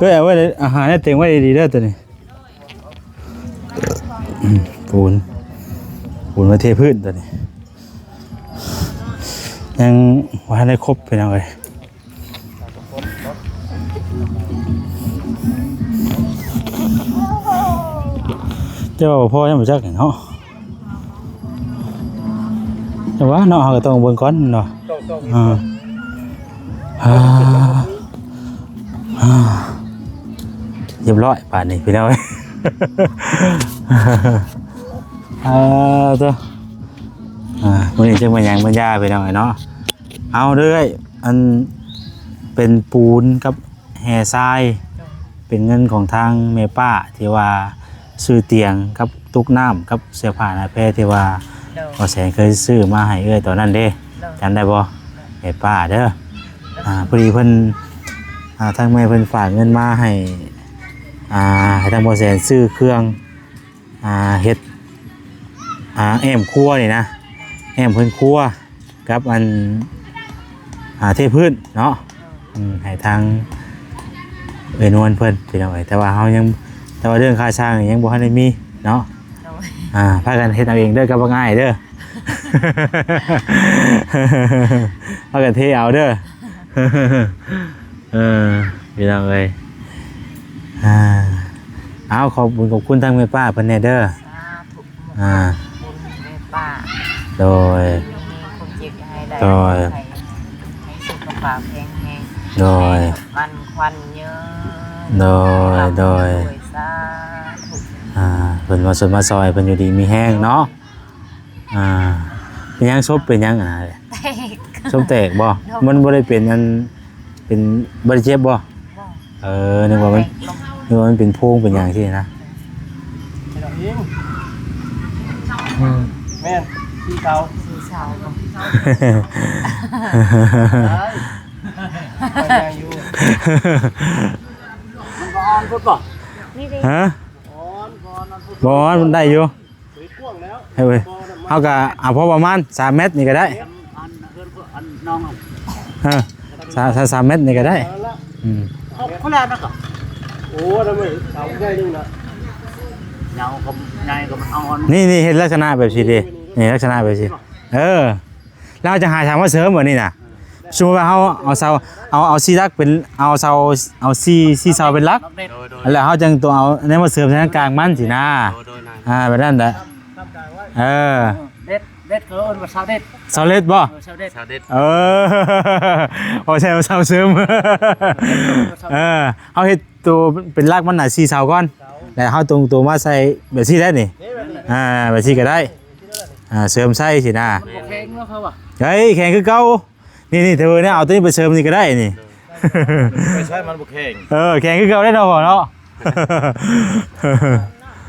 ອີຍ ເອົາໄວ້ ອາຫານໃຫ້ເຕັງໄວ້ດີໆເດີໂຕນີ້ ອືມ ປູນ ປູນໄວ້ເທພື້ນໂຕນີ້ ຍັງບໍ່ທັນໄດ້ຄົບພີ່ນ້ອງເອີຍ. ໂອ້ ເຈົ້າວ່າພໍຍັງບໍ່ຈັກເນາະ ແຕ່ວ່າເນາະ ເຮົາກໍຕ້ອງເບິ່ງກ່ອນເນາະ. ອ່າ ອ່າ ອ່າ ຮຽບຮ້ອຍບາດນີ້ພີ່ນ້ອງເອີຍ. ເອີ ເຈົ້າ ອ່າ ມື້ນີ້ຈຶ່ງມາຫຍັງມາຢາພີ່ນ້ອງເອີຍເນາະ. ເອົາເດີ້ ອັນເປັນປູນກັບແຮ່ຊາຍ ເປັນເງິນຂອງທາງແມ່ປ້າທີ່ວ່າຊື້ຕຽງກັບຕຸກນ້ຳກັບເສື້ອຜ້າໜ້າແພທີ່ວ່າ ໂດຍ ບໍ່ແສນເຄີຍຊື້ມາໃຫ້ເອື້ອຍຕອນນັ້ນເດ້ ໂດຍ ຈຳໄດ້ບໍ່? ໂດຍ ແມ່ປ້າເດີ້ ໂດຍ ອ່າ ພໍດີເພິ່ນ ອ່າ ທາງແມ່ເພິ່ນຝາກເງິນມາໃຫ້ ອ່າ ໃຫ້ທາງບໍ່ແສນຊື້ເຄື່ອງ ອ່າ ເຮັດ ອ່າ ແອ້ມຄົວນີ້ນະ ແອ້ມເຮືອນຄົວກັບອັນ ອ່າ ເທພື້ນເນາະ ອືມ ໃຫ້ທາງເອື້ອຍນວນເພິ່ນພີ່ນ້ອງເອີຍ. ແຕ່ວ່າເຮົາຍັງ ແຕ່ວ່າເລື່ອງຄ່າຊ່າງນີ້ຍັງບໍ່ທັນໄດ້ມີເນາະ ໂດຍ ອ່າ ພາກັນເຮັດເອົາເອງເດີ້ກັບບັກອ້າຍເດີ້ ພາກັນເທເອົາເດີ້. ເອີ ພີ່ນ້ອງເອີຍ ອ່າ ເອົາ ຂອບບຸນຂອບຄຸນທາງແມ່ປ້າເພິ່ນແດ່ເດີ້ ສາທຸ ອ່າ ຂອບຄຸນແມ່ປ້າ ໂດຍ ມີຄວາມເຈັບຢ່າໃຫ້ໄດ້ ໂດຍ ໃຫ້ ໃຫ້ສຸຂະພາບແຂງແຮງ ໂດຍ ໃຫ້ໝັ້ນຂວັນຍືນ ໂດຍ ໂດຍ ສາທຸ ອ່າ ເພິ່ນມາຊົມມາຊ່ອຍ ເພິ່ນຢູ່ດີມີແຮງເນາະ. ອ່າ ເປັນຫຍັງ? ສົບເປັນຫຍັງ? ອ່າ ແຕກ ສົບແຕກບໍ່? ໂດຍ ມັນບໍ່ໄດ້ເປັນອັນ ເປັນ ບໍ່ໄດ້ເຈັບບໍ່? ບໍ່ ເອີ ນຶກວ່າມັນ ແຕກລົງ ນຶກວ່າມັນເປັນໂພງເປັນຫຍັງຊີ້ນະ. ອືມ ແມ່ນ ສີ່ເສົາ ສີ່ເສົາ ໄປ ໄປໄດ້ຢູ່ ມັນບໍ່ອ່ອນພຸ້ນບໍ່? ນີ້ເດ້ ຮະ? ອ່ອນ ບໍ່ອ່ອນ ອ່ອນພຸ້ນ ບໍ່ອ່ອນ ໄດ້ຢູ່. ເຮີ້ຍ ເຮົາກໍເອົາພໍປະມານສາມແມັດນີ້ກໍໄດ້ ອັນ ອັນ ເຮືອນ ອັນ ນ້ອງ ເອີ ສາມ ສາມ ສາມແມັດນີ້ກໍໄດ້ ເອີ ນັ້ນລະ ອືມ ເອົາຄົນລະນັ້ນກໍ ໂອ້ ນັ້ນມັນເສົາໃຫຍ່ໜຶ່ງນະ ຍາວກໍໃຫຍ່ກໍມັນອ່ອນ ນີ້ ນີ້ເຮັດລັກສະນະແບບຊີ້ເດ້ ນີ້ລັກສະນະແບບຊີ້ ເອີ. ແລ້ວເຮົາຈະຫາສາມມາເສີມບາດນີ້ນະ ສົມມຸດວ່າເຮົາເອົາເສົາ ເອົາ ເອົາສີ່ຫຼັກເປັນ ເອົາເສົາ ເອົາສີ່ ສີ່ເສົາເປັນຫຼັກ ໂດຍ ໂດຍ ແລ້ວເຮົາຈຶ່ງຕ້ອງເອົາແນວມາເສີມໃສ່ທາງກາງມັນຊີ້ນະ ໂດຍ ໂດຍ ນາຍ ອ່າ ແບບນັ້ນແຫຼະ ເອີ ເດັດ ເດັດ ເຂົາເອີ້ນວ່າເສົາເດັດ ເສົາເດັດບໍ່? ເອີ ເສົາເດັດ ເສົາເດັດ ເອີ ບໍ່ໃຊ່ວ່າເສົາເສີມ ເອີ ເຮົາເຮັດ ໂຕເປັນຫຼັກມັນນະ ສີ່ເສົາກ່ອນ ແລ້ວເຮົາຕົງໂຕມາໃສ່ແບບຊີ້ໄດ້ນີ້ ນີ້ແບບນີ້ ອ່າ ແບບຊີ້ກໍໄດ້ ອ່າ ເສີມໃສ່ຊີ້ນະ ມັນບໍ່ແຂງເນາະເຂົາວ່າ ເອີຍ ແຂງຄືເກົ່າ ນີ້ ນີ້ ເທີເອົາໂຕນີ້ໄປເສີມນີ້ກໍໄດ້ນີ້ ໄປໃຊ້ມັນບໍ່ແຂງ ເອີ ແຂງຄືເກົ່າໄດ້ເນາະພໍ່ເນາະ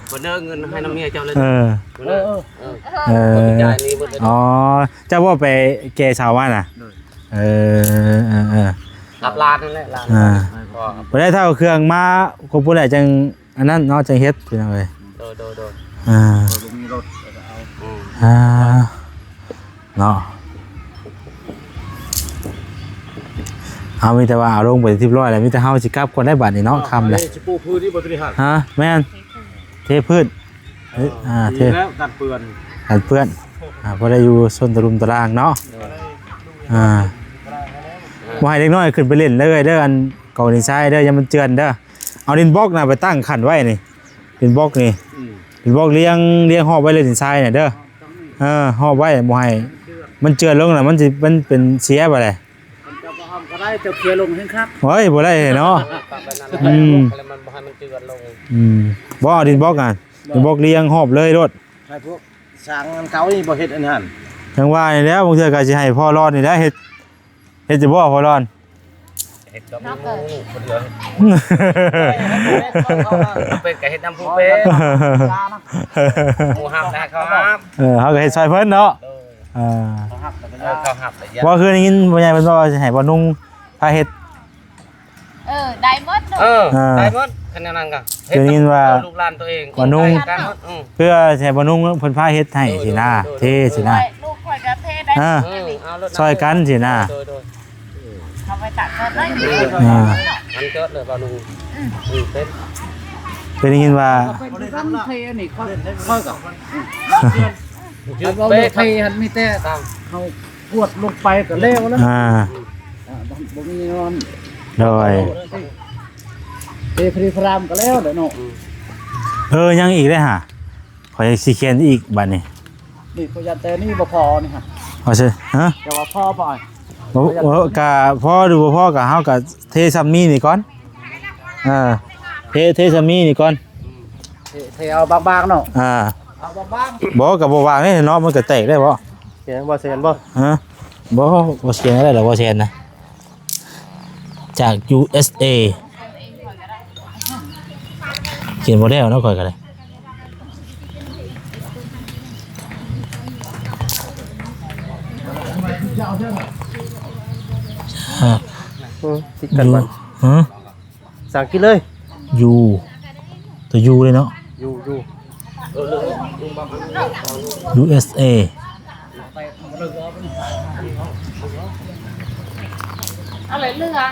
ເພິ່ນເດີ ເງິນໃຫ້ນຳເມຍເຈົ້າເລີຍ ເອີ ເອີ ເອີ ເອີ ເອີ ຈ່າຍນີ້ໝົດເລີຍ ອໍ ເຈົ້າບໍ່ໄປແກ່ເສົາມານະ ໂດຍ ເອີ ເອີ ເອີ ກັບຫຼານນັ້ນແຫຼະ ຫຼານ ອ່າ ພໍ ບໍ່ໄດ້ ຖ້າເອົາເຄື່ອງມາຄົບພຸ້ນແຫຼະ ຈັ່ງອັນນັ້ນເນາະ ຈັ່ງເຮັດ ພີ່ນ້ອງເອີຍ ໂດຍ ໂດຍ ໂດຍ ອ່າ ບໍ່ມີລົດກໍເອົາ ອືມ ອ່າ ເນາະ ເຮົາມີແຕ່ວ່າເອົາລົງໄປຮຽບຮ້ອຍແລ້ວ ມີແຕ່ເຮົາຊິກັບກ່ອນໄດ້ບາດນີ້ເນາະ ຄ່ຳແລ້ວ ຊິປູພື້ນນີ້ບໍ່ ໂຕນີ້ຫັ້ນ ຮະ ແມ່ນ ເທພື້ນ ເອີ ອ່າ ເທ ດີແລ້ວກັນເປື້ອນ ກັນເປື້ອນ ອ່າ ພໍໄດ້ຢູ່ຊົນຕະລຸມຕະລາງເນາະ ໂດຍ ອ່າ ບໍ່ໃຫ້ເດັກນ້ອຍຂຶ້ນໄປຫຼິ້ນເລີຍເດີ ອັນກອງດິນຊາຍເດີ ຢ່າມັນເຈື່ອນເດີ ເອົາດິນບລັອກນະໄປຕັ້ງຂັ້ນໄວ້ນີ້ ດິນບລັອກນີ້ ອືມ ດິນບລັອກລຽງ ລຽງຮອບໄວ້ເລີຍ ດິນຊາຍນະເດີ ເອີ ຮອບໄວ້ ບໍ່ໃຫ້ມັນເຈື່ອນລົງນະ ມັນຊິ ມັນເປັນເສຍໄປເລີຍ ຄັນເຈົ້າບໍ່ຫ້ອມກໍໄດ້ ເຈົ້າເຄຍລົງແຮງຄັກ ໂອ້ຍ ບໍ່ໄດ້ເນາະ ອືມ ແລ້ວມັນບໍ່ໃຫ້ມັນເຈື່ອນລົງ ອືມ ບໍ່ ເອົາດິນບລັອກນະ ດິນບລັອກລຽງຮອບເລີຍໂລດ ໃຫ້ພວກ ຊ່າງອັນເກົ່ານີ້ບໍ່ເຮັດອັນນັ້ນ ຈັ່ງວ່ານີ້ແຫຼະ ບາງເທື່ອກໍຊິໃຫ້ພໍ່ລອດນີ້ແຫຼະເຮັດ ເຮັດຢູ່ບໍ່ພໍ່ລອດ ເຮັດກັບໝູ່ຜູ້ເດີ ເປັນກໍເຮັດນຳຜູ້ເປັນ ໝູ່ຮັບນະເຂົາຮັບ ເອີ ເຮົາກໍເຮັດຊ່ອຍເພິ່ນເນາະ ໂດຍ ເອີ ເຂົາຮັບແລ້ວກໍຢາ ເອີ ເຂົາຮັບແລ້ວຢາ ບໍ່ ຄືໄດ້ຍິນພໍ່ໃຫຍ່ເພິ່ນເວົ້າວ່າຊິໃຫ້ບ່າວນຸ່ງພາເຮັດ ເອີ ໄດ້ໝົດເນາະ ເອີ ອ່າ ໄດ້ໝົດ ຄັນແນວນັ້ນກໍ ເຮັດ ໄດ້ຍິນວ່າ ລູກຫຼານຕົວເອງ ບ່າວນຸ່ງ ອືມ ເພື່ອໃຫ້ບ່າວນຸ່ງເພິ່ນພາເຮັດໃຫ້ ໂດຍ ຊີ້ນະ ໂດຍ ເທຊີ້ນະ ລູກຂ້ອຍກໍເທໄດ້ ອ່າ ເອີ ເອົາລົດ ຊ່ອຍກັນຊີ້ນະ ໂດຍ ໂດຍ ເອົາໄວ້ຕາກເກີດໄວ້ ອ່າ ມັນເກີດເລີຍບ່າວນຸ່ງ ອືມ ອືມ ເປັນ ເຄີຍໄດ້ຍິນວ່າ ເປັນທຳເທນີ້ ຂ້ອຍ ຂ້ອຍກໍ ເປັນ ເວົ້າເລື່ອງເທຫັ້ນມີແຕ່ເຮົາ ກວດລົງໄປກໍແລ້ວແລ້ວ ອ່າ ອ່າ ບໍ່ ບໍ່ມີນອນ ໂດຍ ເອ ພະລິພະລາມກໍແລ້ວແຫຼະເນາະ ເອີ ຍັງອີກເດ້ຫາ ຂ້ອຍຊິຂຽນອີກບາດນີ້. ນີ້ຂ້ອຍຢ້ານແຕ່ນີ້ບໍ່ພໍນີ້ຮະ. ວ່າຊັ້ນ ຮະ? ແຕ່ວ່າພໍບໍ່? ບໍ່ ບໍ່ ກະພໍຫຼືບໍ່ພໍ ກະເຮົາກະເທຊ່ຳນີ້ນີ້ກ່ອນ. ເອີ ເທ ເທຊ່ຳນີ້ນີ້ກ່ອນ. ເທ ເທເອົາບາງໆເນາະ. ອ່າ ເອົາບາງໆ. ບໍ່ ກະບໍ່ບາງເດ້ເນາະ ມັນກະແຕກໄດ້ບໍ່? ຂຽນບໍ່ ຂຽນບໍ່? ຮະ? ບໍ່ ບໍ່ຂຽນກໍໄດ້ດອກ ບໍ່ຂຽນນະ. ຈາກ ຢູເອສເອ ຂຽນບໍ່ແລ້ວເນາະ ຂ້ອຍກໍໄດ້. ເອີ ຕິດກັນ ຢູ່ ບໍ່? ຮະ? ພາສາອັງກິດເລີຍ. ຢູ ຕົວຢູເລີຍເນາະ. ຢູ ຢູ ຢູເອສເອ. ເອົາເລີຍເລືອກອະ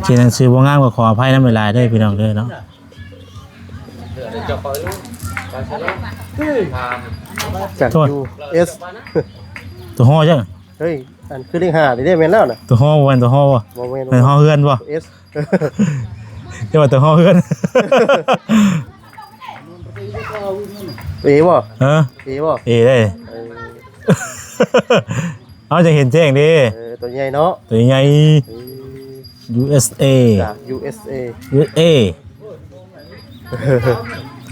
ຂຽນໜັງສືບໍ່ງາມກໍຂໍອະໄພນຳຫຼາຍໆເດີພີ່ນ້ອງເດີເນາະ. ຈາກ ໂອ້ຍ ຢູເອສ ຕົວຫໍ້ຈັ່ງ ເຮີ້ຍ ອັນຄືເລກຫ້ານີ້ເດ້ ແມ່ນແລ້ວນະ. ຕົວຫໍ້ບໍ່ແມ່ນ ຕົວຫໍ້ບໍ່? ບໍ່ແມ່ນ ແມ່ນຫໍເຮືອນບໍ່? ເອສ ເອີ້ນວ່າຕົວຫໍເຮືອນ. ເອບໍ່? ເອີ ເອບໍ່? ເອເດ້. ເອີ ເຮົາຈະເຫັນແຈ້ງເດ້. ເອີ ຕົວໃຫຍ່ເນາະ ຕົວໃຫຍ່. ເອີ ຢູເອສເອ ຈາກ ຢູເອສເອ ຢູເອສເອ.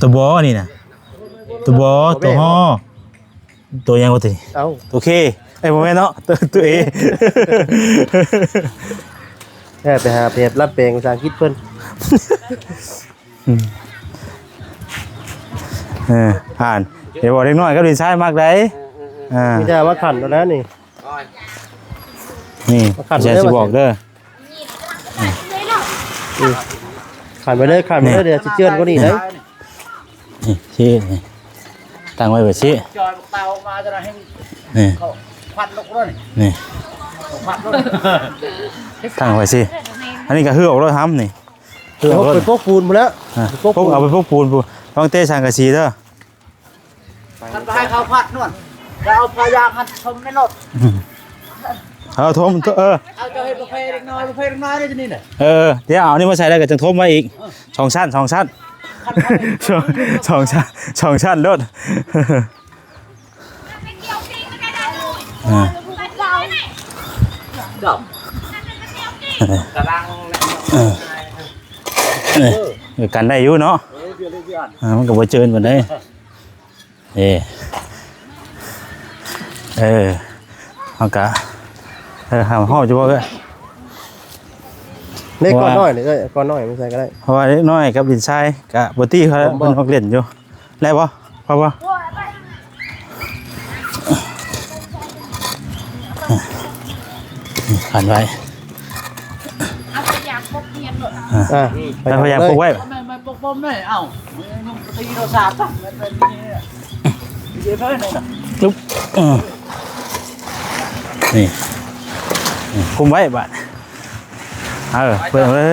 ຕົວ ບ ນີ້ນະ ຕົວ ບ ຕົວ ຮ ຕົວຫຍັງວະຕົວນີ້? ເອົ້າ ຕົວ ເຄ ເອີຍ ບໍ່ແມ່ນເນາະ ຕົວ ຕົວ ເອ. ແມ່ໄປຫາແບບດັດແປງພາສາອັງກິດເພິ່ນ. ອືມ ເອີ ຜ່ານ. ເດ໋ ບອກເດັກນ້ອຍກັບເດັກຊາຍມັກໃດ. ເອີ ເອີ ເອີ ອ່າ ມີແຕ່ມາຂັນໂລດແລ້ວນີ້. ນີ້ ມາຂັນ ຈະ ເດີ ຊິບອກເດີ. ອືມ ຂັນໄປເລີຍ ຂັນໄປເລີຍ ນີ້ ດຽວຊິເຈື່ອນກວ່ານີ້ໄດ໋. ນີ້ ຊີ້ ນີ້ ຕັ້ງໄວ້ແບບຊີ້ ຈອຍບັກເຕົາມາຈະໄດ້ໃຫ້ ນີ້ ເຂົາຄວັນລົກເລີຍ ນີ້ ເຂົາຄວັນລົກ ຕັ້ງໄວ້ຊີ້. ອັນນີ້ກໍຮືອອກໂລດ ຫ້ຳນີ້ ຄືເອົາໄປໂປະປູນພຸ້ນແຫຼະ. ອ່າ ໄປໂປະປູນ ເອົາໄປໂປະປູນພຸ້ນ ລອງເຕະສັງກະສີເດີ. ຄັນບໍ່ໃຫ້ເຂົາພັດນວນ ແລ້ວເອົາຜ້າຢາງຫັ້ນຖົມໃນລົດ. ອືມ ເອົາຖົມ ເອີ ເອົາ ເຈົ້າເຮັດປະເພເດັກນ້ອຍ ປະເພເດັກນ້ອຍເດ້ ນີ້ນະ. ເອີ ດຽວເອົານີ້ມາໃສ່ ແລ້ວກໍຈັ່ງຖົມໄວ້ອີກ ສອງຊັ້ນ ສອງຊັ້ນ ສອງ ສອງຊັ້ນ ສອງຊັ້ນໂລດ. ອ່າ ເອີ ເອີ ກັນໄດ້ຢູ່ເນາະ. ອ່າ ມັນກໍບໍ່ເຈີນປານໃດ. ເອີ ເອີ ເຮົາກະ ເອີ ຫາມຮອບຢູ່ບໍ່ເອື້ອຍ? ເລກກ້ອນນ້ອຍນີ້ເອື້ອຍ ກ້ອນນ້ອຍມັນໃສ່ກໍໄດ້ ເພາະວ່າເລກນ້ອຍກັບດິນຊາຍກະບໍ່ຕິເຂົາ ເພິ່ນອອກຫຼິ້ນຢູ່. ໄດ້ບໍ່? ພໍບໍ່? ພັນໄວ້ ເອົາພະຍາປົກຮຽນໂລດ ອ່າ ອ່າ ໄປພະຍາປົກໄວ້ ແມ່ນ ແມ່ນປົກບໍ່ແມ່ນ ເອົ້າ ຍັງຕີໂທລະສັບ ແມ່ນ ແມ່ນ ນີ້ ເດີນເລີຍ ຈຸບ ເອີ ນີ້ ຄຸມໄວ້ບາດ ເອີ ເປີດເລີຍ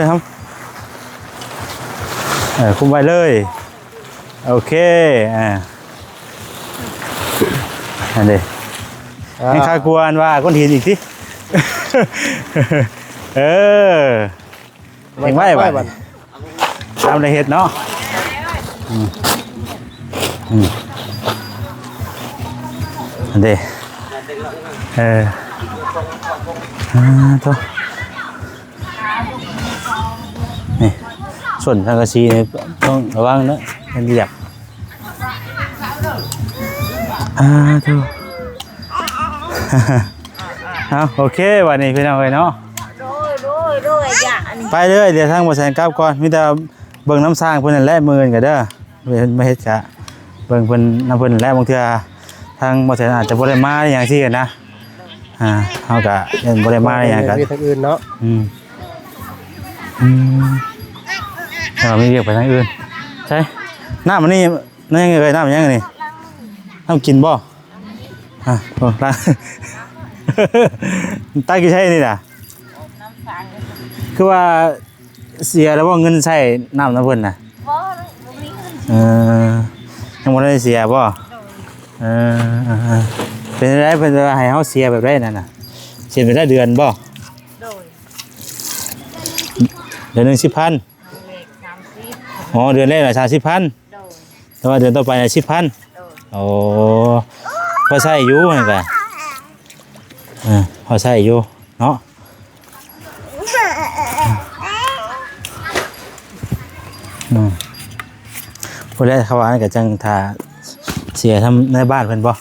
ເອີ ຄຸມໄວ້ເລີຍ. ໂອເຄ ອ່າ ອັນນີ້ ອ່າ ຍັງຄາກວນວ່າກ້ອນຫີນອີກຕິ ເອີ ເຮັດໄວ້ບາດນີ້ ຕາມໄດ້ເຮັດເນາະ ອືມ ອືມ ອັນນີ້ ເອີ ອ່າ ໂຕ ນີ້ ສົ້ນສັງກະສີນີ້ຕ້ອງລະວັງເນາະ ມັນຢາກ ອ່າ ໂທ້ ເອົາ ໂອເຄ ບາດນີ້ພີ່ນ້ອງເອີຍເນາະ ໂດຍ ໂດຍ ໂດຍ ຢ່າ ອັນນີ້ ໄປເລີຍ ດຽວທາງບໍ່ແສນກັບກ່ອນ ມີແຕ່ເບິ່ງນຳຊ່າງເພິ່ນນັ້ນແຫຼະ ມື້ອື່ນກໍເດີ. ເພິ່ນມາເຮັດກະເບິ່ງເພິ່ນນຳເພິ່ນແຫຼະ ບາງເທື່ອທາງບໍ່ແສນອາດຈະບໍ່ໄດ້ມາອີຫຍັງຊີ້ນະ ອ່າ ເຮົາກະຍັງບໍ່ໄດ້ມາອີຫຍັງກະ ເຮັດທາງອື່ນເນາະ ອືມ ອືມ ເອີ ມີວຽກໄປທາງອື່ນ ໃຊ່ ນ້ຳອັນນີ້ ນ້ຳຫຍັງເອີຍ ນ້ຳຫຍັງອັນນີ້ ນ້ຳກິນບໍ່? ອ່າ ໂອ້ ຕັກຢູ່ໃສນີ້ນະ? ຄືວ່າ ເສຍແລ້ວບໍ່ ເງິນໃຊ້ນ້ຳນຳເພິ່ນນະ? ບໍ່ ບໍ່ມີເງິນ ເອີ ຍັງບໍ່ໄດ້ເສຍບໍ່? ໂດຍ ເອີ ເປັນຈັ່ງໃດ ເພິ່ນວ່າໃຫ້ເຮົາເສຍແບບໃດນັ້ນນະ? ເສຍເປັນລາຍເດືອນບໍ່? ໂດຍ ເດືອນໜຶ່ງສິບພັນ ອໍ ເດືອນແລກນະສາມສິບພັນ ໂດຍ ວ່າເດືອນຕໍ່ໄປນະ ສິບພັນ. ໂອ້ ພໍໃຊ້ຢູ່ຫັ້ນກະ ເອີ ພໍໃຊ້ຢູ່ເນາະ. ອືມ ພຸ້ນແຫຼະ ເຂົາວ່ານັ້ນກະຈັ່ງຖ້າເສຍທຳໃນບ້ານເພິ່ນບໍ່?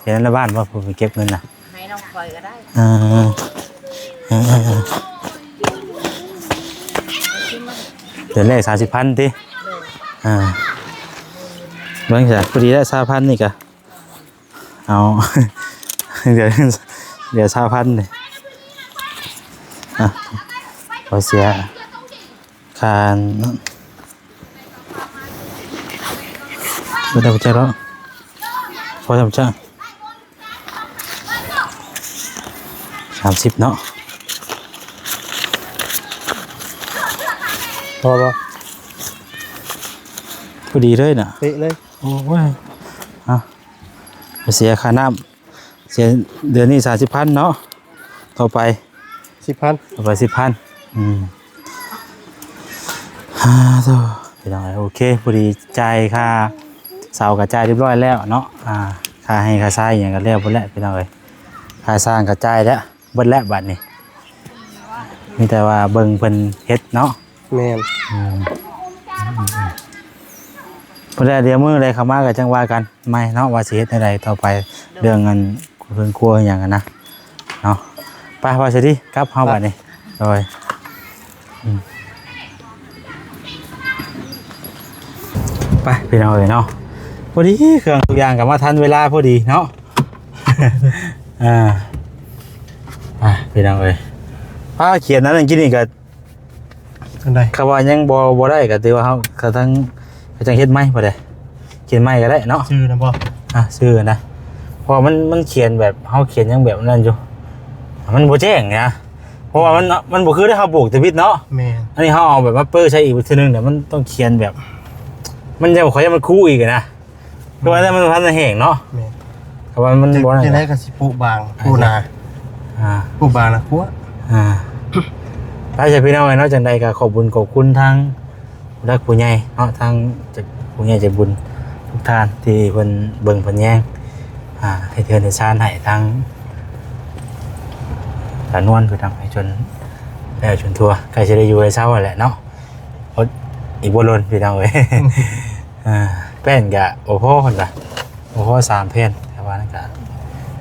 ເສຍໃນບ້ານບໍ່ ຜູ້ເກັບເງິນນະ? ໃຫ້ນ້ອງຂ້ອຍກໍໄດ້. ເອີ ເອີ ເອີ ເດືອນແລກສາມສິບພັນຕິ? ເອີ ອ່າ ເບິ່ງຊະ ພໍດີແລ້ວ ຊາວພັນນີ້ກະ ເອົາ ເຫຼືອ ເຫຼືອຊາວພັນນີ້ ອ່ະ ບໍ່ເສຍຄ່າ ບໍ່ໄດ້ ບໍ່ຈັກດອກ ພໍທຳຈັກ ສາມສິບເນາະ ພໍບໍ່? ພໍດີເລີຍນະ ເປະເລີຍ. ໂອ້ຍ ອ່ະ ເສຍຄ່ານ້ຳ ເສຍເດືອນນີ້ສາມສິບພັນເນາະ ຕໍ່ໄປສິບພັນ ຕໍ່ໄປສິບພັນ. ອືມ ອ່າ ໂທ້ ພີ່ນ້ອງເອີຍ ໂອເຄ ພໍດີຈ່າຍຄ່າເສົາກໍຈ່າຍຮຽບຮ້ອຍແລ້ວເນາະ ອ່າ ຄ່າແຮງຄ່າຊາຍຫຍັງກໍແລ້ວພຸ້ນແຫຼະ ພີ່ນ້ອງເອີຍ ຄ່າສ້າງກໍຈ່າຍແລ້ວ ເບິດແລ້ວບາດນີ້ ມີແຕ່ວ່າເບິ່ງເພິ່ນເຮັດເນາະ. ແມ່ນ ອືມ ພຸ້ນແຫຼະ ດຽວມື້ໃດເຂົ້າມາກໍຈັ່ງວ່າກັນໃໝ່ເນາະ ວ່າຊິເຮັດແນວໃດຕໍ່ໄປ ເລື່ອງອັນເຮືອນຄົວອີ່ຫຍັງຫັ້ນນະເນາະ. ໄປ ວ່າຊິດີ ກັບເຮົາບາດນີ້ ໂດຍ ອືມ ໄປ ພີ່ນ້ອງເອີຍເນາະ ພໍດີເຄື່ອງທຸກຢ່າງກໍມາທັນເວລາພໍດີເນາະ. ອ່າ ອ່າ ພີ່ນ້ອງເອີຍ ພາຂຽນອັນນັ້ນກິນນີ້ກໍ ອັນໃດ ຄຳວ່າຍັງບໍ່ ບໍ່ໄດ້ກໍຖືວ່າເຮົາ ເຂົາທັງ ເຂົາຈັ່ງເຮັດໃໝ່ບໍ່ໄດ້ ຂຽນໃໝ່ກໍໄດ້ເນາະ ຊື່ນະບໍ່ ອ່າ ຊື່ນະ ເພາະວ່າມັນ ມັນຂຽນແບບ ເຮົາຂຽນຍັງແບບນັ້ນຢູ່ ມັນບໍ່ແຈ້ງນະ ເພາະວ່າມັນ ມັນບໍ່ຄືໄດ້ເຮົາບວກທະວິດເນາະ. ແມ່ນ ອັນນີ້ເຮົາເອົາແບບມາເປີໃສ່ອີກເທື່ອໜຶ່ງ ແຕ່ມັນຕ້ອງຂຽນແບບ ມັນຍັງ ຂ້ອຍຢ້ານມັນຄູອີກນະ. ຄືວ່າແຕ່ມັນບໍ່ທັນໄດ້ແຫ້ງເນາະ ແມ່ນ ເພາະວ່າມັນ ຈະ ບໍ່ ຈັ່ງໃດກໍຊິປຸບາງ ອ່າ ປູໜາ ອ່າ ປູບາງລະກົວ ອ່າ ໄປຊະພີ່ນ້ອງເອີຍເນາະ ຈັ່ງໃດກໍຂອບບຸນຂອບຄຸນທາງຜູ້ຫຼັກຜູ້ໃຫຍ່ເນາະ ທາງຜູ້ໃຫຍ່ໃຈບຸນທຸກທ່ານທີ່ເພິ່ນເບິ່ງເພິ່ນແຍງ ອ່າ ເຮັດເຮືອນເຮັດຊານໃຫ້ທາງສານວນ ເພື່ອທຳໃຫ້ຈົນແລ້ວຈົນທົ່ວ ໃກ້ຊິໄດ້ຢູ່ໄດ້ເຊົາແຫຼະເນາະ. ອົດອີກບໍ່ດົນພີ່ນ້ອງເອີຍ ອ່າ ແປ້ນກະບໍ່ພໍເພິ່ນວ່າ ບໍ່ພໍສາມແຜ່ນ ແຕ່ວ່ານັ້ນກະ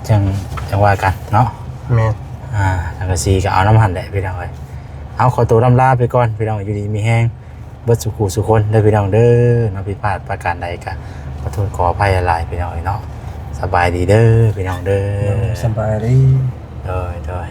ຈັ່ງ ຈັ່ງວ່າກັນເນາະ. ແມ່ນ ອ່າ ສັງກະສີກະເອົານຳຫັ້ນແຫຼະພີ່ນ້ອງເອີຍ. ເອົາ ຂໍໂຕລ່ຳລາໄປກ່ອນພີ່ນ້ອງ ຢູ່ດີມີແຮງເບິດສູ່ຄູ່ສູ່ຄົນເດີພີ່ນ້ອງເດີເນາະ. ຜິດພາດປະການໃດກະຂໍໂທດຂໍອະໄພຫຼາຍໆພີ່ນ້ອງເອີຍເນາະ. ສະບາຍດີເດີພີ່ນ້ອງເດີ ໂດຍ ສະບາຍດີ ໂດຍ ໂດຍ.